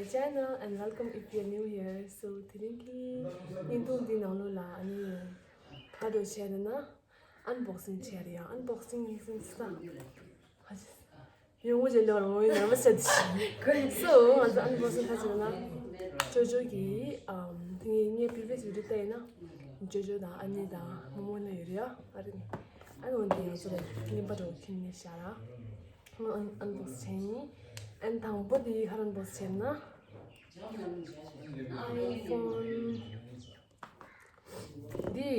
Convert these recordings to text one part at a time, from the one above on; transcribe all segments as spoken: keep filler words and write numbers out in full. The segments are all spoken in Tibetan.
Channel and welcome if you're new here. So དེ་རིང་གི་བརྙན་ཐུང་འདི་ནང་ལོགས་ལ་ཨ་ནི་ག་རེ་བྱས་ན་unboxing བྱས་རེད་ཡ། Unboxing ཡིན་ཟིན་ས་ཡོང་ངོ་ཅེ་ལོར་ངོ་ཡིན་ནམ་ཟེར་དེ། So ང་ཚོ་unboxing ག་བྱས་ན་ཅོ་ཅོ་གི་ཨམ་དེ་ངའི་previous video བལྟས་ཡིན་ན་ཅོ་ཅོ་དང་ཨ་ནི་དང་མོ་མོ་ལ་ཡོད་རེད་ཡ། ཨ་རེད། ཨ་ནི་འོན་ཏེ་ང་ཚོ་ལ་རྙིང་པ་འགྲོ་ཁྱིམ་ནས་བཞག་ར། ང་unbox བྱས་ཡིན། ཨན་དང་པོ་དེ་ག་རེ་unbox བྱས་ན། iPhone འདི་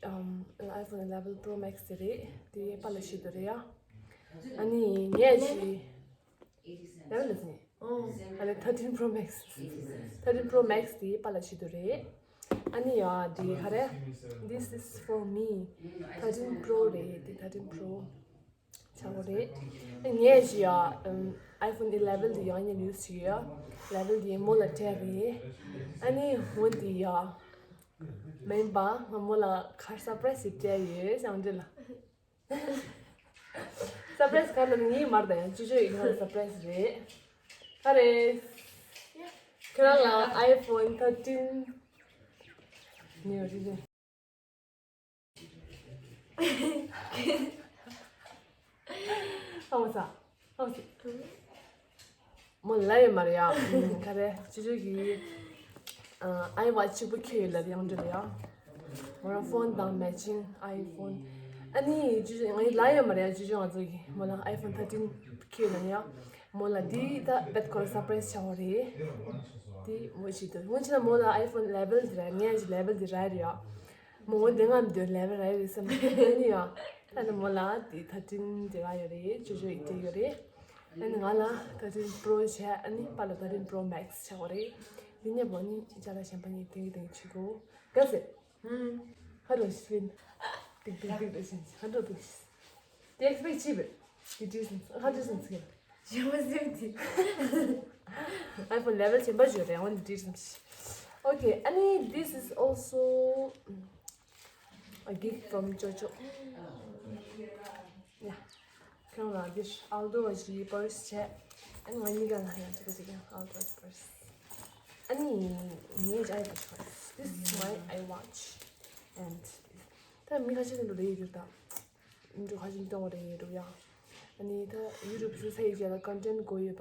ཨམ་iPhone eleven Pro Max དེ་རེད། དེ་པཱ་ལགས་ཤི་དོ་རེད་ཡ། ཨ་ནི་ངས་ཤི་eleven ལ་ཟིན། ཨ་ནི་thirteen Pro Max thirteen Pro Max དེ་པཱ་ལགས་ཤི་དོ་རེད། ཨ་ནི་ཡ་དེ་ག་རེ། This is for me thirteen Pro རེད། དེ་thirteen Pro ཆགས་པ་རེད། ངས་ཞུ་ཡ། iPhone eleven དེ་ཡང་ཉིན་use བྱེད་ཡ། eleven དེ་མོ་ལ་སྤྲད་རེད། ཨ་ནི་འོན་ཏེ་ཡ། མིན་པ་ང་མོ་ལ་ག་རེ་surprise ཞིག་སྤྲད་ཡོད་ཞང་འདྲི་ལ། Surprise ག་ལ་ངའི་མར་དང་ཡང་ཅི་ཅོ་ཡིན་ཁ་surprise རེད། ག་རེ། ཁྱེད་རང་ལ་iPhone thirteen ཉོས་རེད། ཧང་སང་། ཧང་སང་། མོ་ལ་ཡོད་མ་རེད་ཡ། ག་རེ། ཅི་ཅོ་གི་ཨ་iWatch གཅིག་པོ་ཁྱེར་ཡོད་ལ་ཡང་འདྲ་རེད་ཡ། མོ་རང་phone དང་matching iPhone། ཨ་ནི་ཅི་ཅོ་ང་ལ་ཡོད་མ་རེད་ཡ། ཅི་ཅོ་ང་ཚོ་གི་མོ་ལ་iPhone thirteen ཁྱེར་ཡོད་ལ་ཡ། མོ་ལ་འདི་ད་བེད་ཁོ་ལ་surprise ཆགས་པ་རེད། འདི་མོ་ཞིག་ཏུ་མོ་ཅི་ན་མོ་ལ་iPhone eleven དེ་ར་ངས་eleven དེ་ར་རེད་ཡ། མོ་འོ་དེ་ང་མི་འདོད་eleven ར་རེད་བསམ་ནི་ཡ། ད་ནི་མོ་ལ་དེ་thirteen དེ་ར་ཡོད་རེད། ཅོ་ཅོ་ཡིག་དེ་ཡོད་རེད། ཨ་ནི་ང་ལ་thirteen Pro བྱས། ཨ་ནི་པཱ་ལ་thirteen Pro Max ཆགས་པ་རེད། འདི་ནས་བོ་ནི་ཅ་ལག་གཞན་པ་ནི་དེང་གི་དེང་གི་བྱེད་དགོས། ག་ཟེ། ཧ་རོ་ཤིན། ཏིག་ཏིག་ཏིག་རེ་ཤིན། ཧ་རོ་ཏིག། དེ་expect ཆེ་བས། དེ་དྲིས་སམ། ཧ་དྲིས་སམ་ཚིག་ལ། ཞེ་མ་ཟེར་དེ། iPhone eleven ཆེན་པ་བརྗོད་རེད། འོན་ཏེ་དྲིས་སམ། Okay ཨ་ནི་this is also a gift from ཅོ་ཅོ། Yeah. ཁྱོད་ལ་འདིར་Aldo བ་ཞིག་purse བྱས། ཨ་ནི་ང་གཉིས་ཀ་ལ་ཡང་ཅི་ག་ཅི་ག་Aldo བ་purse། ཨ་ནི་ངའི་iWatch purse། This is my iWatch and ད་མི་ཁ་ཤས་ཀྱི་འགྲོ་རེད་ཡོད་ད། འགྲོ་ཁ་ཤས་གཏོང་བ་རེད་ཡོད་འགྲོ་ཡ། ཨ་ནི་ད་YouTube བཟོ་ས་ཡི་རྗེས་ལ་content དགོས་ཡོད་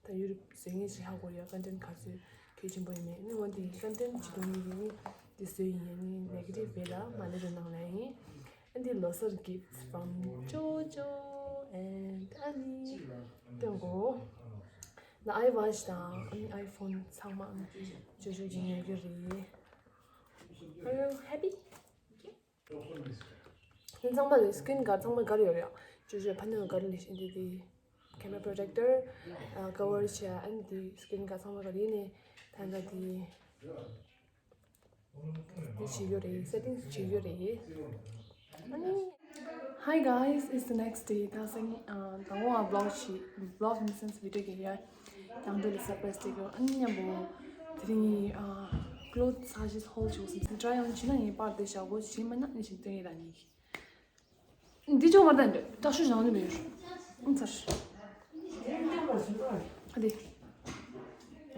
པ། ད་YouTube བཟོ་མཁན་ཞིག་ཧ་གོ་ཡ། content ག་ཚོད་གལ་ཆེན་པོ་ཡིན་མེད་ནི་འོན་ཏེ་content ཅི་གཏོང་ཡིན་ནི་དེ་བཟོས་ཡིན་ཡ་ནི་negative བེ་ལ་མ་ལེ་རུ་ནང་ལ་ཡིན། And the ལོ་གསར gifts from ཅོ་ཅོ and ཨ་ནི་སྟོན་གོ་ན་iWatch དང་ཨ་ནི་iPhone ཚང་མ་ཨ་ནི་ཅོ་ཅོ་གི་ཉོ་རྒྱུ་རེད། Are you happy? ཁྱེད་ཚང་མ་ལ་screen guard ཚང་མ་guard ཡོད་རེད། ཅོ་ཅོ་panel guard ལས་ཤིན་ཏུ་དེ་camera protector cover བྱས། ཨ་ནི་དེ་screen guard ཚང་མ་guard ཡིན་ནི་ད་ལྟ་དེ། འདི་བྱེད་རྒྱུ་རེད། Settings བྱེད་རྒྱུ་རེད། ཨ་ནི། Hi guys, it's the next day. ད་སང་ཉིན་ཨ་དང་པོ་ཨ་vlog བྱེད། Vlog in the sense video གི་ཡ། ཡང་འདི་ལ་surprise སྟེར་གི། ཨ་ནི་མཉམ་པོ་དེ་རིང་ཨ་clothes ཧ་ཅིག་haul བྱེད་དགོས་བསམ་སོང་། try on བྱེད་ན་ངས་པར་དེ་བཞག་གོ། བྱེད་མེད་ན་ཨ་ནི་བཞིན་སྟོན་ཡི་ད་ནི། འདི་ཅུང་མ་ལྡན་འདྲ། དྲག་ཤུགས་བྱང་ནི་མི་ཡོད། ཨང་ཚར། ཨ་དེ།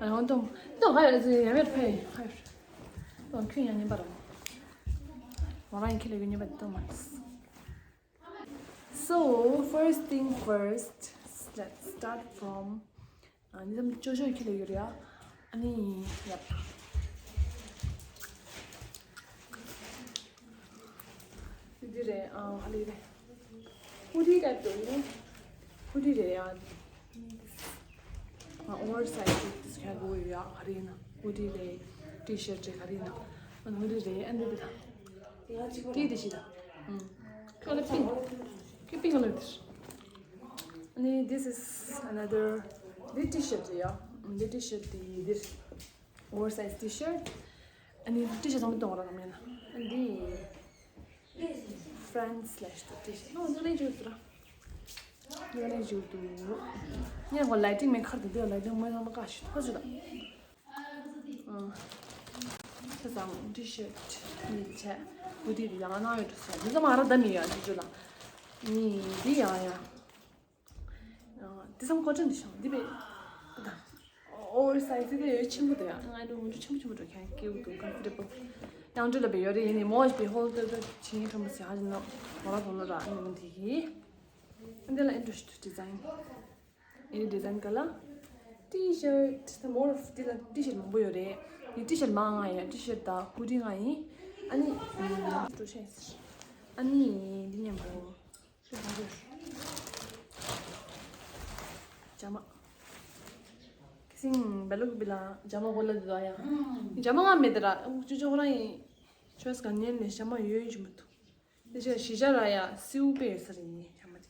ཨ་ཡང་དུང་། དུང་ཧ་ཡ་ཟི་ཡ་མེར་ཕེ་ཧ་ཡ། དུང་ཁྱོད་ཡང་ཉན་པ་རང་། ང་རང་ཡང་ཁྱེད་ལ་ཡོད་ཉན་པ་དུང་མ། So first thing first, let's start from ཨ་ནི་ཙམ་ཅོ་ཅོ་ཁྱེད་ལ་ཡོད་རེད་ཨ། ཨ་ནི་ཡབ། འདི་རེད་ཨ། ཧ་ལས་རེད། ཧུ་ཌི་ཊའིབ་ཏུ་ཡིན། ཧུ་ཌི་རེད་ཨ། ཨ་oversize ཏུ་ཁྱེད་དགོས་ཡོད་ཨ། ག་རེ་ཡིན་ན་ཧུ་ཌི་རེད། T-shirt རེད། ག་རེ་ཡིན་ན་ཨ་ནི་ཧུ་ཌི་རེད། ཨ་འདི་འདི་དང་། ཏི་འདི་ཞིག་དང་། ཁྱོད་ལ་pink ཁྱོད་pink ལ་འདིར། ཨ་ནི་this is another འདི་T-shirt རེད་ཡ། འདི་T-shirt དེ་འདིར། Oversize T-shirt ཨ་ནི་T-shirt ཚང་མ་གཏོང་བ་ར་གམ་ཡིན་ན། ཨ་འདི་friends slash T-shirt ཨོ་འདི་ལེན་བྱོས་ཟེར་ར། འདི་ལེན་བྱོས་འདུག་ངས་ཁོ་lighting མེད་ཁར་དུ་འདི་lighting མེད་ཚང་མ་བཀག་ཤི་ཁ་ཤི་དང་། ཨ། ཁ་སང་T-shirt གཉིས་བྱས། ཧུ་ཌི་དེ་ཡང་ན་ཡོད་འགྲོ་ཟེར། འདི་ཚང་མ་ཨ་ར་ད་མི་ཡོད་ཨ་འདི་ཚོ་ལ། གཉིས་འདི་ཡང་ཡང་། འདི་ཚང་མ་ཀོ་ཊོན་དེ་ཤང་འདི་བས། ད། ཨོ་ཝར་སའི་ཛི་དེ་ཡོད་ཆེན་པོ་དེ་ཡང་ང་ནི་འུ་ཆེན་པོ་ཆེན་པོ་འགྲོ་མཁན་སྐྱེ་བོ་འདུག་ཀམ་ཕོར་ཊེ་བལ། ཡང་འདྲ་ལ་བེ་ཡོད་རེད། ཡིན་ནི་མོ་བི་ཧོལ་ཏེ་ཏེ་ཆིན་ཁྲོམ་སི་ཧ་ཅི་ན་མོ་ར་དོ་ལོ་ར་ཨ་ནི་མོ་དེ་གི་ཨ་འདི་ལ་ཨིན་ཊི་རེ་སི་ཊི་ཌི་ཛའིན། ཨེ་ཌི་ཛའིན་ག་ལ། ཊི་ཤར་ཊི་དེ་མོ་ར་འདི་ལ་ཊི་ཤར་མང་པོ་ཡོད་རེད། ཡི་ཊི་ཤར་མང་ང་ཡ་ཊི་ཤར་དང་ཧུ་ཌི་ང་ཡིན། ཨ་ནི་ཨམ་ཏོ་ཤེས་ཨ་ནི་འདི་མཉམ་པོ། ཇ་མ། ཁི་སིང་བེ་ལུག་བི་ལ་ཇ་མ་གོ་ལ་དུ་ཡ། ཇ་མ་ང་མེད་དེ་ར་ཅོ་ཅོ་ཁོ་རང་ཡིན། ཆོས་ག་ཉན་ནས་ཇ་མ་ཡོད་ཡིན་ཅི་མ་ཐུ། དེ་ཆ་ཞི་ཇ་ར་ཡ་སིའུ་པེ་ཡོད་ས་རེད་ཡིན་ཇ་མ་དེ།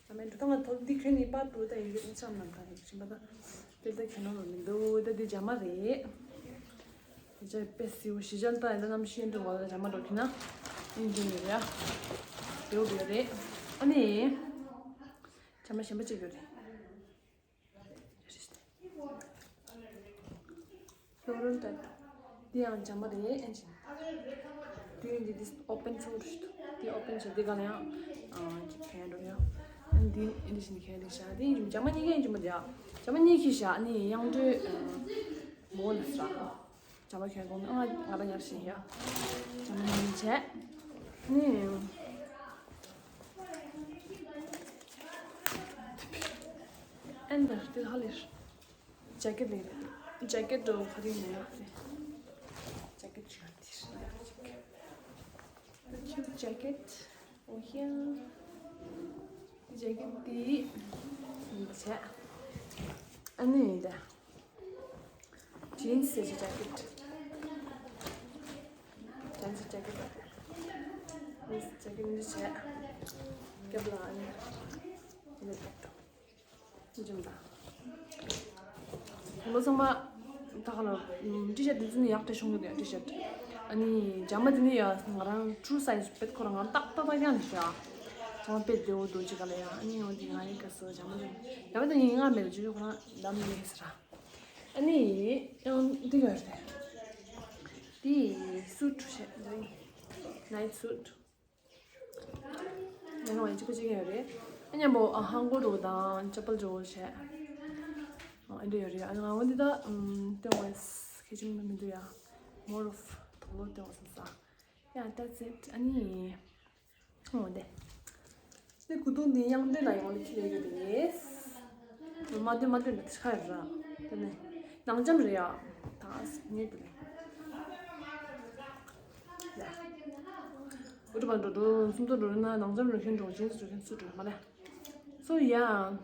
ཇ་མ་འགྲོ་ཐང་ང་ཐོག་འདི་ཁྱོད་ནི་པར་དུ་ད་ཡོད་ཡོད་ཆམ་ནམ་ད་ཡོད་ཅི་མ་ད། དེ་ལྟ་ཁྱོད་ནོ་མི་འདུག་ད་འདི་ཇ་མ་རེད། ཞི་ཇ་དཔེ་སིའུ་ཞི་ཇ་ལྟ་ཡིན་ན་ནམ་ཤེས་འགྲོ་བ་ལ་ཇ་མ་འགྲོ་ཁྱི་ན། ཡིན་འགྲོ་ཡོད་རེད། ཡོད་ཡོད་རེད། ཨ་ནི། ཇ་མ་གཞན་པ་གཅིག་ཡོད་རེད། ལོ་རོན་ཏན། འདི་ཡང་ཇ་མ་རེད་ཨེན་ཅིན། དུས་འདི་འདི་ཨོ་པན་ཚུགས་རེད། འདི་ཨོ་པན་བྱས་འདི་ག་ལ་ཡང་། ཨ་ཅིག་ཁྱེར་འགྲོ་ཡ། ཨ་འདི་ཨེན་ཅིན་ཁྱེར་རེད་ཤག་འདི་ཇ་མ་གཉིས་ཀ་ཨེན་ཅིན་མ་རེད་ཡ། ཇ་མ་གཉིས་ཀྱི་ཤག་ཨ་ནི་ཡང་འདྲ། མོ་ལ་ས། ཇ་མ་ཁྱོད་དགོངས་ཨ་ང་རང་ཉར་ཞིང་ཡ། ཇ་མ་ཉིན་བྱས། ནི། ཨེན་ད་དེ་ཧ་ལས། ཇེ་ཀེ་ཊི་ལས། ཇེ་ཀེ་ཊི་འགྲོ་ཕ་རིང་ནས་ཡོད་རེད། ཇེ་ཀེ་ཊི་ཆུ་དེ་རེད། ཇེ་ཀེ་ཊི། ཨོ་ཧེ། ཇེ་ཀེ་ཊི་དེ་ཡིན་བྱས། ཨ་ནི་ཡིན་ད། ཇིན་སི་ཟེར་གྱི་ཇེ་ཀེ་ཊི། ཇིན་སི་ཇེ་ཀེ་ཊི། ཇེ་ཀེ་ཊི་འདི་བྱས། རྒྱབ་ལ་ཨ་ནི། འདི་ལ་ཇེ་ཀེ་ཊི། ཅི་འདྲ། ལོ་ཚང་མ་ད་ག་ལ་ཊི་ཤར་ཊི་འདི་ཚོ་ནི་ཡག་དྲག་ཤོང་གི་འདུག་ཊི་ཤར་ཊི། ཨ་ནི་ཇ་མ་འདི་ནི་ཡ་ང་རང་ཊུ་སའི་ཛི་དཔེ་ཁོ་རང་ང་ཏག་ཏག་ཏག་ཀྱང་ནི་ཤ། ཇ་མ་དཔེ་བདེ་བོ་འདུག་ཅི་ག་ལ་ཡ། ཨ་ནི་ཡང་འདི་ང་རའི་སྐབས་སུ་ཇ་མ་འདི་ཇ་མ་འདི་ངའི་ང་མེད་ལ་ཅི་ཁོ་རང་ལམ་ཡེ་ཟེར། ཨ་ནི་ཡང་འདི་ག་རེད། འདི་སུ་ཊི་བྱས་འདི་ནའིཊ་སུ་ཊི། ཡང་ཡང་གཅིག་པ་གཅིག་ཡོད་རེད། ཨ་མཉམ་པོ་ཨ་ཧང་གོ་རུ་དང་ཅ་པལ་ཇོ་བོ་བྱས། ཨ་འདྲ་ཡོད་རེད། ཨ་ང་འོ་འདི་ད་ཨམ་ཏེ་ཝེས་ཁེ་ཅིང་མི་འདུག་ཡ། མོར་ཨོཕ་དོ་ལོ་ཏེ་ཝེས་ས། ཡ་that's it ཨ་ནི། འོ་འདི། ནི་ཀུ་ཏུང་འདི་དབྱངས་འདྲེན་ལ་ཡོང་ནི་ཁྱི་ལས་ཡོད་རེད། མ་འདོད་མ་འདོད་ན་ཁ་ཡོད་ར། དེ་ནས་ནང་འཇམ་རེད་ཡ། ད་ཉེ་དུ་ལས། ཡ། འུ་ཏུ་བ་འགྲོ་འགྲོ་སུམ་མདོ་འགྲོ་ན་ནང་འཇམ་འགྲོ་མཁན་འགྲོ་ཅན་འགྲོ་མཁན་སུ་འགྲོ་མ་ལས། So yeah.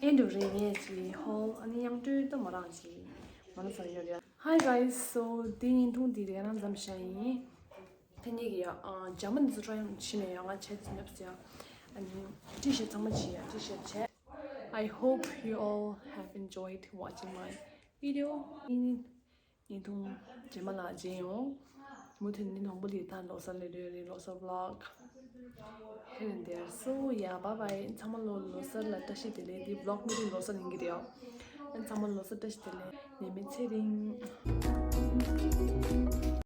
ཨེ་འགྲོ་རེད་ངས་ཀྱི་ཧོལ་ཨ་ནི་དབྱངས་འགྲོས་ད་མ་རང་ཅི་མ་ན་ས་ཡོད་རེད། Hi guys, so དེ་ཡིན་ཐུང་དེ་རེད་ང་འཛམ་ཤ་ཡིན། ཐེ་ཉེ་གི་ཡ། ཇ་མ་འདི་ཚོ་ཊ་རའི་ཡང་ཕྱིན་ནས་ཡ་ང་བྱས་ཙི་ཉབ་ཙི་ཡ། ཨ་ནི་ཊི་ཤར་ཊི་ཚང་མ་བྱས་ཡ་ཊི་ཤར་ཊི་བྱས། I hope you all have enjoyed watching my video. ཉིན་ཐུང་རྗེས་མ་ལ་མཇལ་ཡོང་། མུ་མཐུད་ནི་ནང་པོ་ལི་ད་ལོ་གསར་ལས་རེད་རེད་ལོ་གསར་vlog here and there. So yeah, bye bye. ཚང་མ་ལོ་ལོ་གསར་ལ་བཀྲ་ཤིས་བདེ་ལེགས། འདི་vlog མུ་མཐུད་ལོ་གསར་ཡིན་གི་རེད་ཨ། ཚང་མ་ལོ་གསར་བཀྲ་ཤིས་བདེ་ལེགས། ནད་མེད་ཚེ་རིང་།